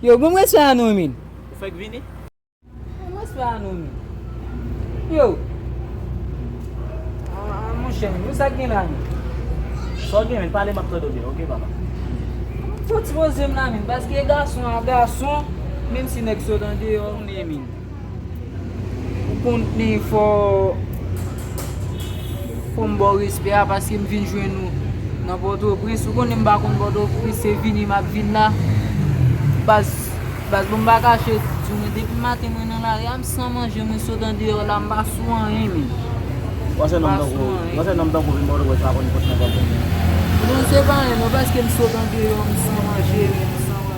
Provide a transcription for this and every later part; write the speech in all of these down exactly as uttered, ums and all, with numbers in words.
Yo, bon, respè a nou, men. Ou fèk vini? Bon, respè a nou, men. Yo. Ah, ah, monchè, men, sa k gen la, men? Sa w gen, men, pale, m ap tande w byen, oke, papa? Fò ti poze m la, men, paske gason a gason, menm si nèg sot andeyò, ou konnen, men. Ou konnen fò, fò m ba w respè a paske m vin jwenn ou nan Pòtoprens. Ou konnen m pa konn Pòtoprens, se vini m ap vin la. Baz, baz, bon, m pa kache di w, men depi maten mwen nan lari a, m san manje, mwen sot andeyò la, m pa sou anyen, men. Panse nonm tankou, panse nonm tankou vin Pòtoprens pa konn kont nan kòb. Non, se pa anyen, non, paske m sot andeyò, m san manje, men m san manje.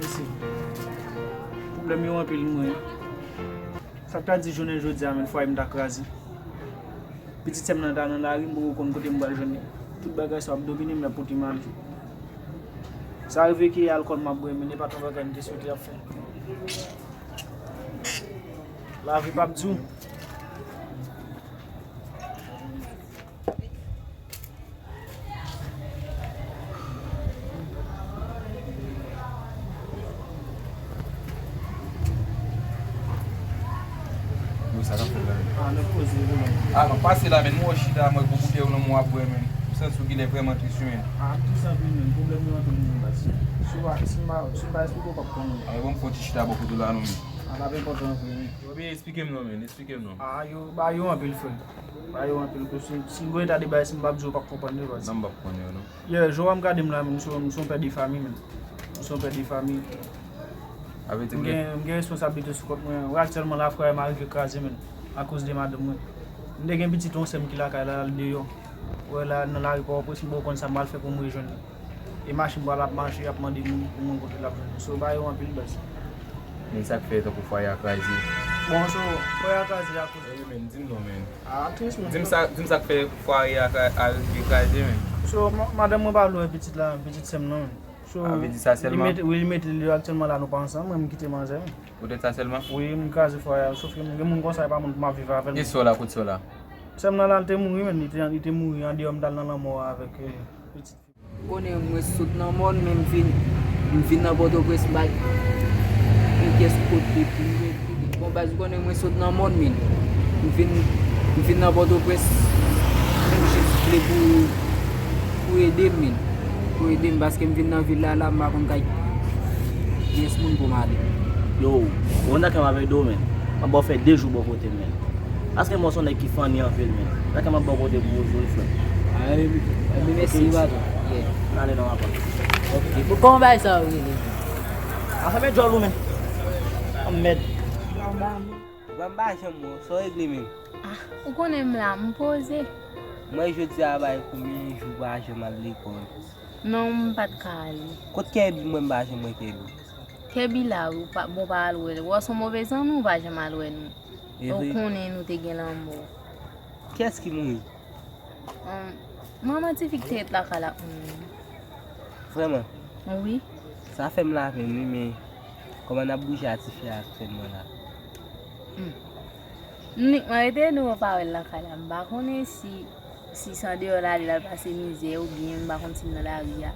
Mesye, pwoblèm yo anpil, mwen. Sa k ta di jounen jodi a, menm fwaye m ta kraze. Pitit sè m nan ta nan lari, m poko konn kote m pral jwenn li. Tout bagay sa ap domine m, y ap pote m ale. Sa rive ke alkòl m ap bwè, men li pa t yon bagay m te swete ap fè. Lavi p ap di w. Yo, sa k ap fèt la menm? Ah, nèg koze, wi, menm. Ah, m ap pase la, menm. M wè w chita, mwen, gwo boutèy ou nan men w ap bwè, menm. M santi w genlè vrèman tris, wi, menm. Ah, m tris anpil, menm. Pwoblèm yo anpil, menm, baz. Si w pa, si m pa, si m pa esplike w, w p ap konprann. Ah, men bon, m fè yon ti chita bò kote w la, non, menm. Ah, pa gen enpòtans, vre, menm. Yo, byen, esplike m, non, menm. Esplike m, non. Ah, yo, ba yo anpil, frè. Ba yo anpil, kou si, si m konn eta de bagay, si m p ap di w, w p ap konprann, wi, baz. Non, m p ap konprann yo, non. Yeah, jan w wè m gade m la, menm, m se, m se yon pè de fanmi, menm. M se yon pè de fanmi. M gen, m gen responsablite sou kont mwen. Wè aktyèlman la, frè m arive kraze, menm, akoz de madanm mwen. M te gen pitit yon sè m ki lakay la, l al deyò. Wè la, nan lari Pòtoprens, m poko konn sa m pral fè pou m rejwenn li. E mache m pral ap mache, y ap mande moun pou mwen kote l ap jwenn li. So, ba yo anpil, baz. Men sa k fè tankou fwaye a kraze? Bon, so, fwaye a kraze akoz. Wi, men, di m non, men. Ah, tris, men. Di m sa, di m sa k fè fwaye a kra-, a rive kraze, men. So, ma-, madanm mwen pa vle wè pitit la, pitit sè m nan, men. So, ah, vle di sa sèlman? Li mete, wi, li mete li aktyèlman la, nou pa ansanm, mwen, m kite manzè, men. Poutèt sa sèlman? Wi, m kraze fwaye a, sòf ke m gen moun konsa, e pa moun pou m ap viv avè l. E sè w la, kote sè w la? Sè m nan la, l te mouri, men, li te, li te mouri andeyò, m t al nan lanmò a avèk, eh, pitit fi. Ou konnen mwen sot nan mòn, men m vin, m vin nan Pòtoprens, m pa gen pyès kote pou m rete. Bon, baz, ou konnen mwen sot nan mòn, men. M vin, m vin nan Pòtoprens, m jis vle pou, pou ede m, men. Pou ede m, paske m vin nan vil la, la, m pa konn kay kiyès moun pou m ale. Yo, ou konn nan kè m avèk do, men. M ap ba w fè de jou bò kote m, men. Paske mwen se yon nèg ki funny anpil, men. Nan kè m ap bò kote pou ou jwe, frè. Ah, ebyen, ebyen, mèsi, patwon. Yeah. N ale non, papa. Ok. Bon, kòman bagay sa yo rele? A fèmen djòl ou, men. Anmèd. Ban m pa janm wè w, sa w regle menm? Ah, ou konnen m la, m poze. Mwen jodi a bay konbyen jou pa janm al lekòl? Non, m pa t ka ale. Kot Kèbi? Mwen m pa janm wè Kèbi. Kèbi la, wi, ou pa, bon, pa al wè l. Ou wè se yon move zanmi, ou pa janm al wè nou. E vre? Ou konnen nou te gen lanmò. Kiyès ki mouri? Hum, manman tifi ki te ret lakay la ap mouri. Vrèman? Wi. Sa fè m lapenn, wi, men kòman n ap bouje a tifi a aktyèlman la? Hmm. M inikman rete nou pa wè l lakay la. M pa konnen si, si se andeyò l ale, l al pase mizè, oubyen m pa konn si l nan lari a.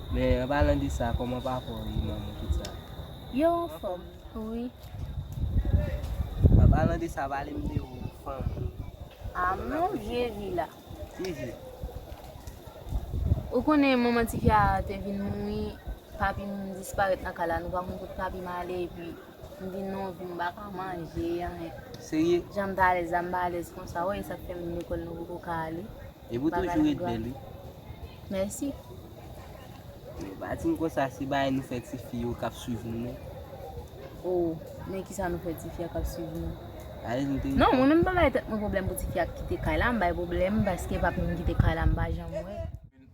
Men, an palan de sa, kòman papa w ye, manman, tout sa? Yo anfòm, wi. An palan de sa, pale m de ou, fanm. A, men vye vi la. Ki vi? Ou konnen manman tifi a te vin mouri, papi m disparèt nan kay la, nou pa konn kot papi m ale, epi m vin nan yon vi m pa ka manje, anyen. Serye? Jan m ta alèz la, m pa alèz konsa, wi, e sa k fè menm lekòl nou poko ka ale. Epi w toujou ret bèl, wi. Mèsi. Men pa di m konsa, se bagay nou fè tifi yo k ap swiv nou, non. Oh, men kisa nou fè tifi a k ap swiv nou? Alèz nou te... Non, mwen menm m pa bay tèt mwen pwoblèm pou tifi a k kite kay la, m bay pwoblèm paske papi m kite kay la, m pa janm wè.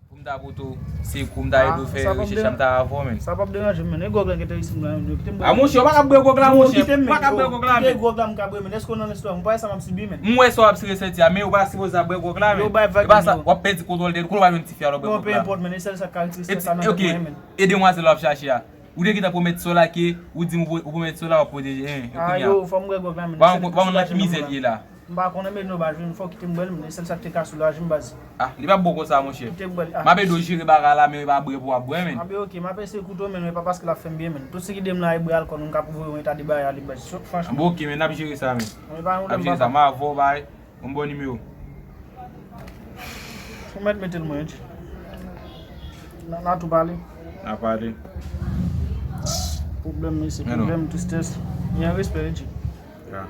Pou m Ta pou tou, se kou m ta ede w fè rechèch la, m ta avè w, menn. Sa p ap deranje m, menn. E gwòg la gentan isit la, menn. Yo kite m bwè. A, monchè, ou pa ka bwè gwòg la, monchè. Ou pa ka bwè gwòg la, menn. Kite gwòg la, m ka bwè, menn. Èske w nan listwa? M pa wè sa m ap sibi, menn. M wè sa w ap sibi, sèti a, men ou pa sipoze ap bwè gwòg la, menn. Yo bay vag, menn, yo. W ap pèdi kontwòl tèt ou, ou pa jwenn ti fi a lè w bwè gwòg la. Non, pe enpòt, menn. E sèl sa k ka retire strès la nan tèt mwen, menn. Ede demwazèl w ap chache a. Ou te gentan pwomèt sa w la ke, ou di m ou pwo-, ou pwomèt sa w la, w ap pwoteje, en, e kounye a. Yo, fò m bwè gwòg la, menn. Ba m, ba m nan ki mizè l ye la. M pa konnen, men nou pa jwenn, fòk kite m bwè l, men sèl sa k te ka soulaje m, baz. Ah, li p ap bon konsa, monchè. Kite m bwè l, ah. M ap ede w jere bagay la, men e pa bwè pou w ap bwè, menn. Ah, ben, ok, m ap eseye koute w, men e pa paske l ap fè m byen, menn. Tout sa ki de m la e bwè alkòl, m ka pwouve w eta de bagay a li, baz. Franchman. Ah, bon, ok, menn, n ap jere sa, menn. N ap jere sa, m avè w, bay. Yon bon nimewo. Ou mèt mete l mwen, wi. N a, n a tou pale. N a pale. Pwoblèm, mesye, pwoblèm, tristès. Gen respè, wi. Ya.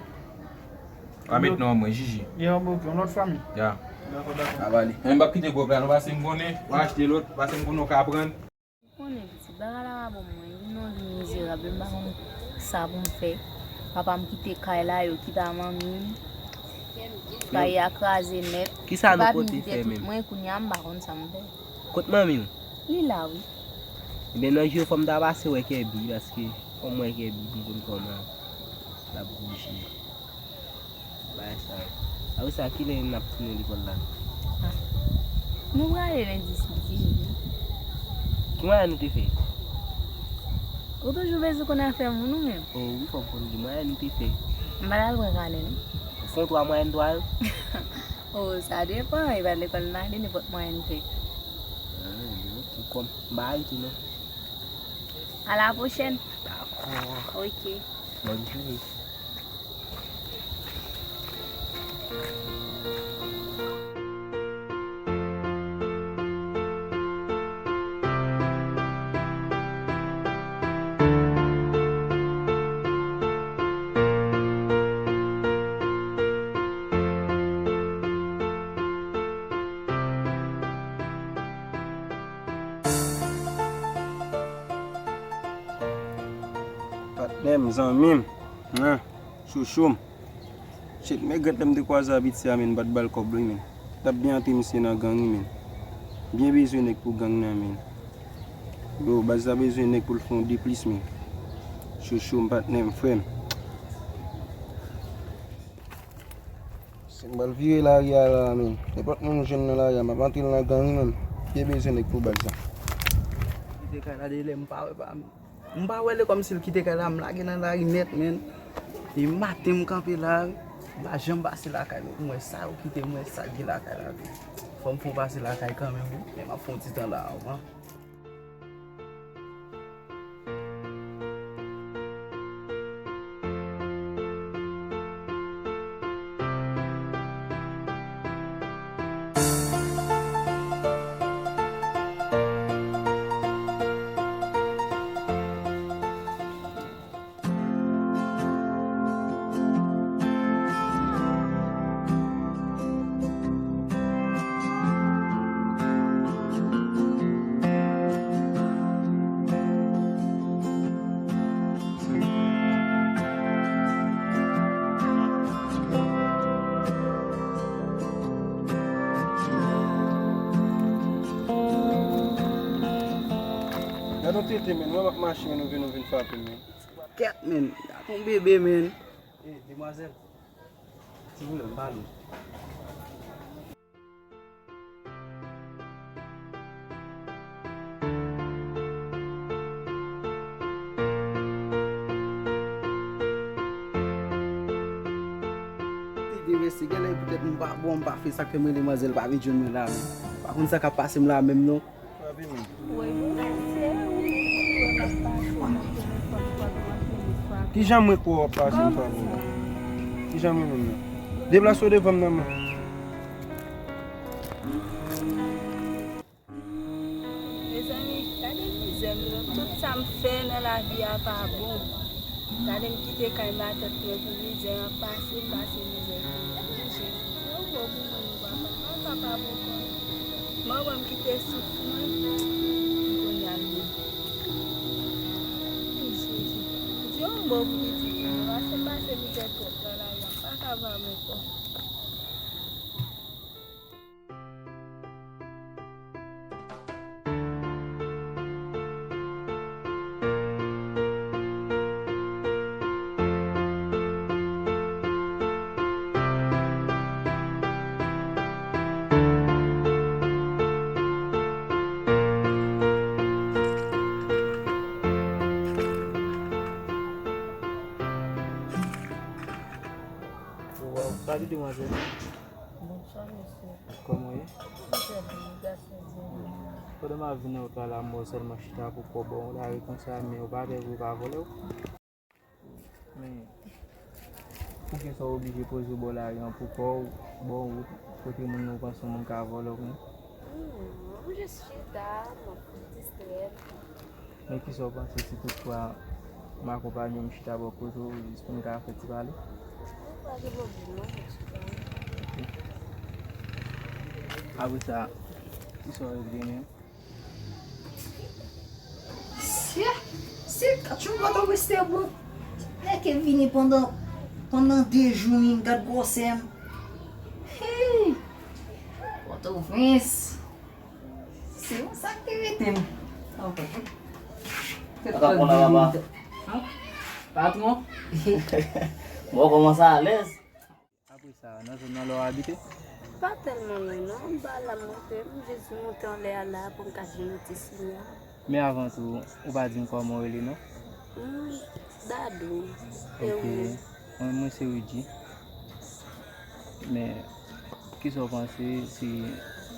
Pa met non mwen, Jiji. Ya, bon, ok, yon lòt fwa, men. Ya. Dakò, dakò. A, pale. Mwen m p ap kite gwòg la, non, paske m konnen, w achte lòt, paske m konnen w ka pran. Ou konnen pitit, bagay la pa bon pou mwen, vin nan vi mizerab, m pa konn sa pou m fè. Papa m kite kay la, yo kite a manmi m. Kay a kraze nèt. Kisa nou pote fè menm? Mwen kounye a m pa konn sa m fè. Kot manmi w? Li la, wi. Ebyen, nan jou fò m ta pase wè Kèbi, paske fò m wè Kèbi pou m konn kòman l ap bouje. Bagay sa yo. Apre sa, kilè n ap tounen lekòl la? Ah. Nou prale lendi si Dye vle. Ki mwayèn ou te fè? Ou toujou bezwen konn afè moun ou menm. Oh, wi, fò m konn ki mwayèn ou te fè. M pa t al pran kanè, non. Ou fè yon twa mwayèn twa yo? Oh, sa depann. E pa lekòl m ale, nenpòt mwayèn m fè. Ah, non, ou kòm. M pa arete, non. À la prochaine. Dakò. Ok. Bòn jounen. Patnè m, zanmi m, hein, chouchou m. Shit, men regrèt lè m te kwaze a piti a, menn, m pa t ba l kòb li, menn. T ap byen antre misye nan gang, wi, menn. Byen bezwen nèg pou gang nan, menn. Yo, baz la bezwen nèg pou l fè yon de plis, menn. Chouchou m, patnè m, frè m. Si m pral vire lari a la, menn. Nenpòt moun m jwenn nan lari a, m ap antre l nan gang, wi, menn. Byen bezwen nèg pou baz la. Kite kay la de lè m pa wè pa m. M pa wè l kòmsi l kite kay la, m lage nan lari nèt, menn. E maten m kanpe la, m pa janm pase lakay nou pou m wè sa yo kite m, wè sa k gen lakay la tou. Fò m fon pase lakay kanmenm, wi, men m ap fon ti tan la avan. Gade yon tete, menn. Mwen m ap mache, menn, ou vin, ou vin frape m, menn. Kèt, menn. Gade yon bebe, menn. Ey, demwazèl. Silvouplè, m pale. Ede, mèsi. Genlè poutèt m pa bon, m pa fè sa k fè m rele manzèl pa vin jwenn mwen la menm. Pa konn sa k ap pase m la menm non. Kijan mwen kwè w ap pase m favè? Kijan mwen menm nan? Deplase w devan m nan men. Mezanmi, gade mizè m yo. Tout sa m fè nan lavi a pa bon. Gade m kite kay matant mwen pou mizè an pase, m pase mizè pou mwen. Jezi, yon bon pou mwen, non, papa. Papa, papa, bon kò. Manman m kite souf mwen. M kounye a l bon. Wi, Jezi. Di yon bon pou pitit mwen, non, pase, pase mizè twòp nan lavi a. M pa ka ba m ankò. Salut, demoiselle. Bonsoir, monsieur. Kòman w ye? Très bien, grâce à Dieu. Pandan m ap vin nan wout la, la, m wè w sèlman chita pou kò bò w lari konsa, men w pa pè pou yo pa vòlè w? Men, poukisa w oblije poze w bò lari an pou kò w, bò wout, kote moun nan w panse yon moun ka vòlè w, men? Hmm, m jis chita, m ap distrè m. Men kisa w panse si toutfwa m akonpanye w, m chita bò kote w, jis pou n ka fè ti pale? Pa gen pwoblèm, non, m chita. Ok. Apre sa, kisa w regle menm? Se, se katchou Pòtoprens te bon. Nèg ke vini pandan, pandan de jou, men gad gwosè m. Hey! Pòtoprens. Se yon sa ki rete m. Patwon la, papa. Patwon. Bon, kòmanse alèz. Apre sa, nan zòn nan la w abite? Pa tèlman lwen non, m pa la m monte, m jis monte anlè a la pou m ka jwenn yon ti sinyal. Men avan tou, ou pa di m kòman w rele non? Hmm, Dadou. E ou menm? Ok. Mwen, mwen se Rudy. Men, kisa w panse si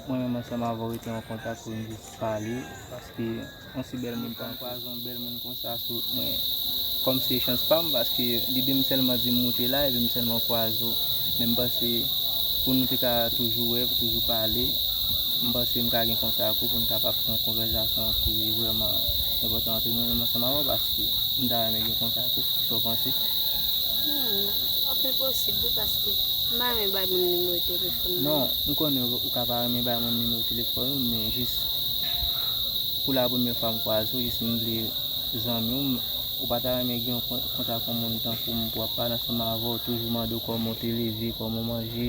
mwen menm ansanm avè w rete an kontak pou n jis pale? Paske yon si bèl moun pa kwaze yon bèl moun konsa sou wout mwen. Kòm se chans pa m, paske li di m sèlman di m moute la, epi m sèlman kwaze w. Men m panse pou nou te ka toujou wè, pou toujou pale, m panse m ka gen kontak ou pou n kapab fè yon konvèsasyon ki vrèman enpòtan ant mwen menm ansanm avè w, paske m ta renmen gen kontak ou. Kisa w panse? Hmm, ap enposib wi, paske m pa renmen bay moun nimewo telefòn mwen. Non, m konnen ou, ou ka pa renmen bay moun nimewo telefòn ou, men jis pou la premyè fwa m kwaze w, jis m vle zanmi w, m, ou pa ta renmen gen yon kon-, kontak yon moun tankou m pou ap pale ansanm avè w, toujou mande w kòman w te leve, kòman w manje,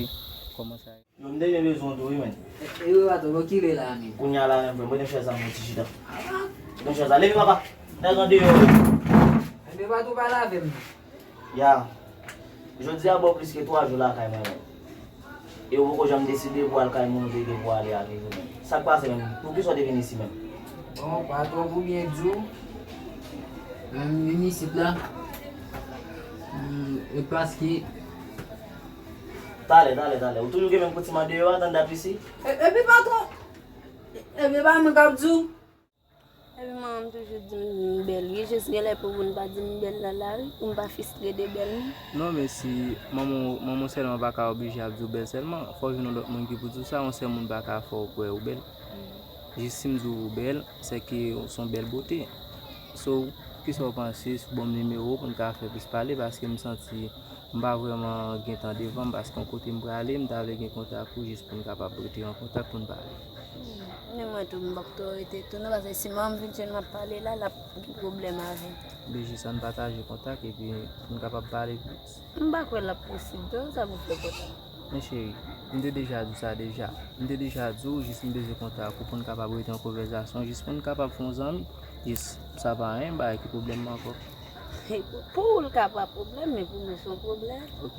kòman sa ye. Yo, m te byen bezwen w tou wi, menn. E, e, wi, patwon, bon, ki lè la menm? Kounye a la menm, frè m, mete chèz la, mwen ti chita. Mete chèz la. Leve, papa. Nèg andeyò. Enben, patwon, pale avè m non. Ya. Jodi a, bon plis ke twa jou lakay mwen menm. E ou poko janm deside pou al kay moun ou te gen pou ale a toujou menm. Sa k pase menm? Poukisa w te vin isi menm? Bon, patwon, pou byen di w, m vin isit la, m, e paske Talè, talè, talè. Ou toujou gen menm koutim andeyò a, tann dat isi? E, epi patwon, e, epi pa mwen k ap di w. Epi manman m toujou di m m bèl wi, jis genlè pou moun pa di m bèl nan lari, pou m pa fistre de bèl moun. Non, men si manman w, manman w sèlman pa ka oblije ap di w bèl sèlman, fò w jwenn yon lòt moun ki pou di w sa, yon sèl moun pa ka fè w kwè ou bèl. Jis si m di w ou bèl, sèke w se yon bèl bote. So, kisa w panse si w ban m nimewo w pou n ka fè plis pale, paske m santi m pa vrèman gen tan devan m, paske yon kote m prale, m ta vle gen kontak ou jis pou n kapab rete an kontak pou n pale. Hmm, men mwen tou, m p ap twò rete tou non, paske si manman m vin jwenn m ap pale la, l ap gen pwoblèm avè m. Ebyen jis ann pataje kontak epi pou n kapab pale plis. M pa kwè l ap posib non, sa pou fè kontak. Men cheri, m te deja di w sa deja. M te deja di w, jis m bezwen kontak ou pou n kapab rete an konvèsasyon, jis pou n kapab fè yon zanmi. Jis, sa pa anyen, m pa wè ki pwoblèm ankò. Pou ou l ka pa pwoblèm, men pou mwen se yon pwoblèm. Ok.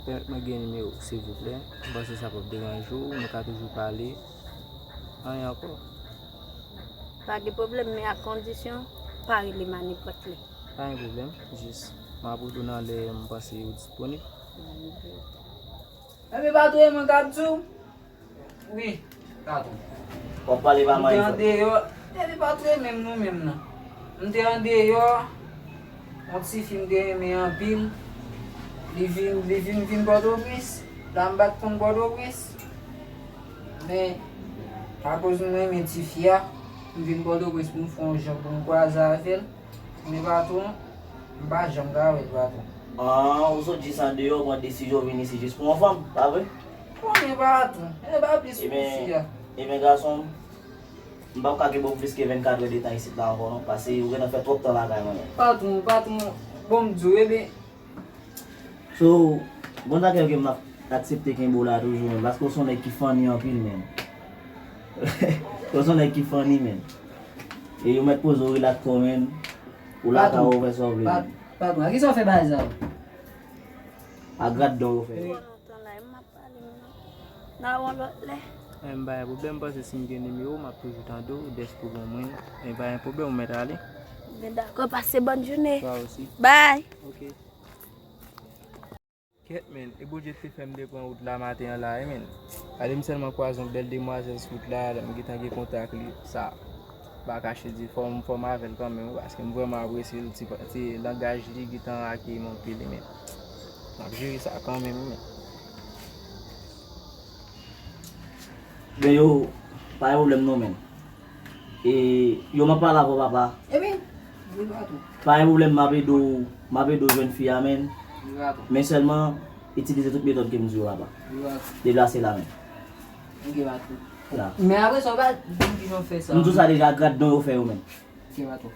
Pèmèt mwen gen nimewo w, silvouplè. M panse sa p ap deranje w, nou ka toujou pale. Anyen ankò. Pa gen pwoblèm, men a kondisyon, pa rele m a nenpòt lè. Pa gen pwoblèm, jis m ap rele w nan lè m panse ou disponib. Ebyen, patwon, e mwen k ap di w. Wi, patwon. W ap pale pa manyen frè. M te andeyò. Ebyen, patwon, e menm nou menm nan. M te andeyò, yon tifi m te renmen anpil. Li vin, li vin, vin Pòtoprens. La m pa t konn Pòtoprens. Men, akoz m renmen tifi a, m vin Pòtoprens pou m fè yon jan pou m kwaze avè l. Men patwon, m pa janm ka wè l, patwon. An, ou sot jis andeyò, pran desizyon vin isi jis pou yon fanm, pa vre? Konnen patwon, e pa plis pou fi a. Ebyen, gason m, m p ap ka kenbe w plis ke vennkat è de tan isit la ankò non, paske ou gentan fè twòp tan lakay mwen menm. Patwon, patwon, bon m di w, ebyen, So, bon sa ke m ap aksepte kenbe w la toujou, menn, paske w se yon nèg ki funny anpil, menn. Ou se yon nèg ki funny, menn. E yo mèt poze w rilaks kò, menn. Ou lakay ou fè sa w vle, menn. Patwon, a kisa w fè bagay sa yo? A grad dan w fè. Twò lontan la, m ap pale, m nan. N a wè yon lòt lè. Eh, m pa gen pwoblèm, m panse si m gen nimewo w, m ap toujou tande w, dèske w ban mwen. Eh, pa gen pwoblèm, ou mèt ale. Ben dakò, pase bòn jounen. Toi aussi. Bye. Ok. Kèt, men, e Bondye te fè m te pran wout la maten an la, wi, men. Gade m sèlman kwaze yon bèl demwazèl sou wout la, lè m gentan gen kontak li, sa pa kache di fò m, fò m avè l kanmenm, wi, paske m vrèman apresye l, ti, ti langaj li gentan akeyi m anpil, wi, men. M ap jere sa kanmenm, wi, men. Ben yo, pa gen pwoblèm non, men. E, yo, m ap pale avè w, papa. Epi, wi, patwon. Pa gen pwoblèm, m ap ede w, m ap ede w jwenn fi a, men. Wi, patwon. Men sèlman, itilize tout metòd ke m di w, papa. Wi, patwon. Deplase la, men. Ok, patwon. La. Men apre sa, w pa di m kijan w fè sa. M di w sa deja, grad don yo fè yo, men. Ok, patwon.